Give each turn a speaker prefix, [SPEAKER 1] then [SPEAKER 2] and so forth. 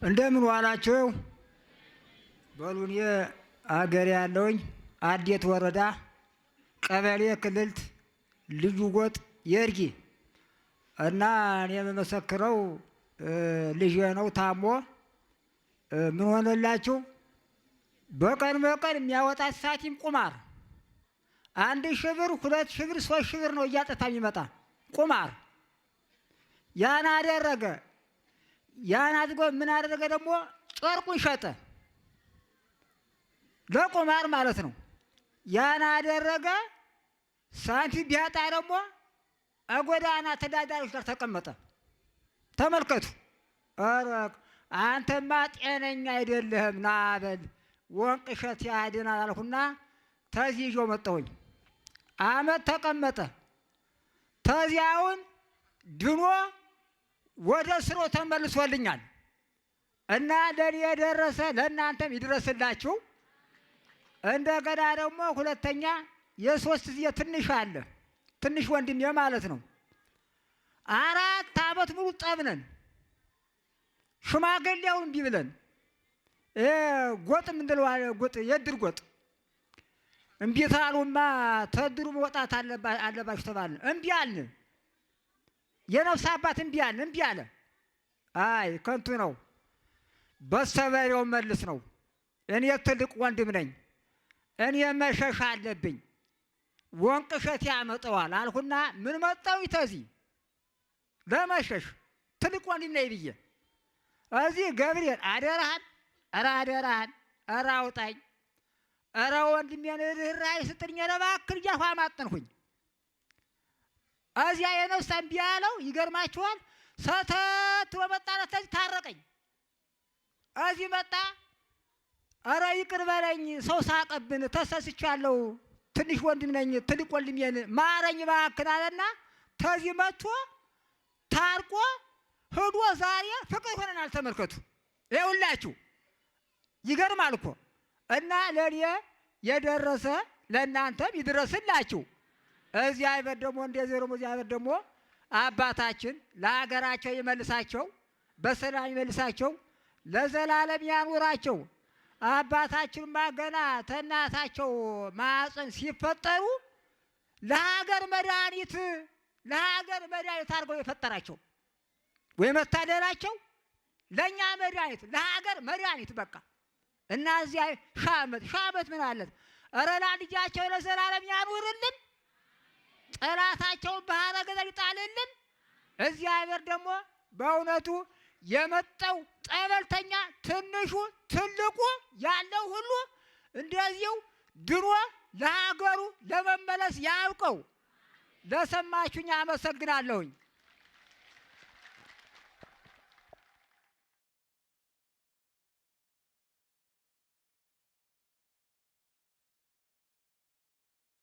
[SPEAKER 1] እንደምን ዋላችሁ? በሉ እኔ አገሬ ያለውኝ አዴት ወረዳ ቀበሌ ክልልት ልዩ ጎጥ የእርጊ እና እኔ የምመሰክረው ልጄ ነው። ታሞ ምን ሆነላችሁ? በቀን በቀን የሚያወጣት ሳቲም ቁማር 1,000 ብር፣ 2,000 ብር፣ 3,000 ብር ነው እያጠፋ የሚመጣ ቁማር። ያን አደረገ። ያን አድርጎ ምን አደረገ ደግሞ ጨርቁን ሸጠ፣ ለቁማር ማለት ነው። ያን አደረገ። ሳንቲም ቢያጣ ደግሞ ጎዳና ተዳዳሪዎች ጋር ተቀመጠ። ተመልከቱ። ኧረ አንተማ ጤነኛ አይደለህም፣ ና በል ወንቅ እሸት ያድናል አልኩና ተዚህ ይዤው መጣሁኝ። አመት ተቀመጠ። ተዚያውን ድኖ ወደ ስሮ ተመልሶልኛል። እና ለእኔ የደረሰ ለእናንተም ይድረስላችሁ። እንደገና ደግሞ ሁለተኛ የሶስት ጊዜ ትንሽ አለ፣ ትንሽ ወንድሜ ማለት ነው። 4 አመት ሙሉ ጠብነን ሽማግሌውን እምቢ ብለን ጎጥ ምንድነው ጎጥ የእድር ጎጥ እምቢ ታሉማ ተድሩ መውጣት አለባችሁ ተባልን። እምቢ አልን። የነፍስ አባት እምቢ አልን። እምቢ አለ። አይ ከንቱ ነው፣ በሰበሬው መልስ ነው። እኔ ትልቅ ወንድም ነኝ፣ እኔ መሸሽ አለብኝ። ወንቅ እሸት ያመጣዋል አልኩና ምን መጣው ተዚህ ለመሸሽ ትልቅ ወንድም ነኝ ብዬ እዚህ ገብርኤል አደራህን፣ ኧረ አደራህን፣ ኧረ አውጣኝ፣ ኧረ ወንድሜን ርኅራኄ ስጥልኝ፣ ኧረ እባክህ እያልኩ አማጠንሁኝ። እዚያ የነፍስ እምቢ አለው። ይገርማችኋል፣ ሰተት ብሎ መጣና ተዚህ ታረቀኝ። እዚህ መጣ። ኧረ ይቅር በለኝ፣ ሰው ሳቀብን፣ ተሰስቻለሁ፣ ትንሽ ወንድም ነኝ፣ ትልቅ ወንድሜን ማረኝ እባክህን አለና ተዚህ መጥቶ ታርቆ ሂዶ ዛሬ ፍቅር ሆነናል። ተመልከቱ፣ ይኸውላችሁ ይገርማል እኮ። እና ለእኔ የደረሰ ለእናንተም ይድረስላችሁ። እግዚአብሔር ደግሞ እንደዚህ ደግሞ እግዚአብሔር ደግሞ አባታችን ለሀገራቸው ይመልሳቸው፣ በሰላም ይመልሳቸው፣ ለዘላለም ያኑራቸው። አባታችንማ ገና ተናታቸው ማዕፀን ሲፈጠሩ ለሀገር መድኃኒት ለሀገር መድኃኒት አድርገው የፈጠራቸው ወይ መታደላቸው ለእኛ መድኃኒት ለሀገር መድኃኒት በቃ። እና እዚያ ሺህ ዓመት ሺህ ዓመት ምን አለት ኧረ ለልጃቸው ለዘላለም ያኑርልን፣ ጠላታቸውን ባህረ ገደል ይጣልልን። እግዚአብሔር ደግሞ በእውነቱ የመጣው ጠበልተኛ ትንሹ ትልቁ ያለው ሁሉ እንደዚሁ ድኖ ለሀገሩ ለመመለስ ያብቀው። ለሰማችሁኝ አመሰግናለሁኝ።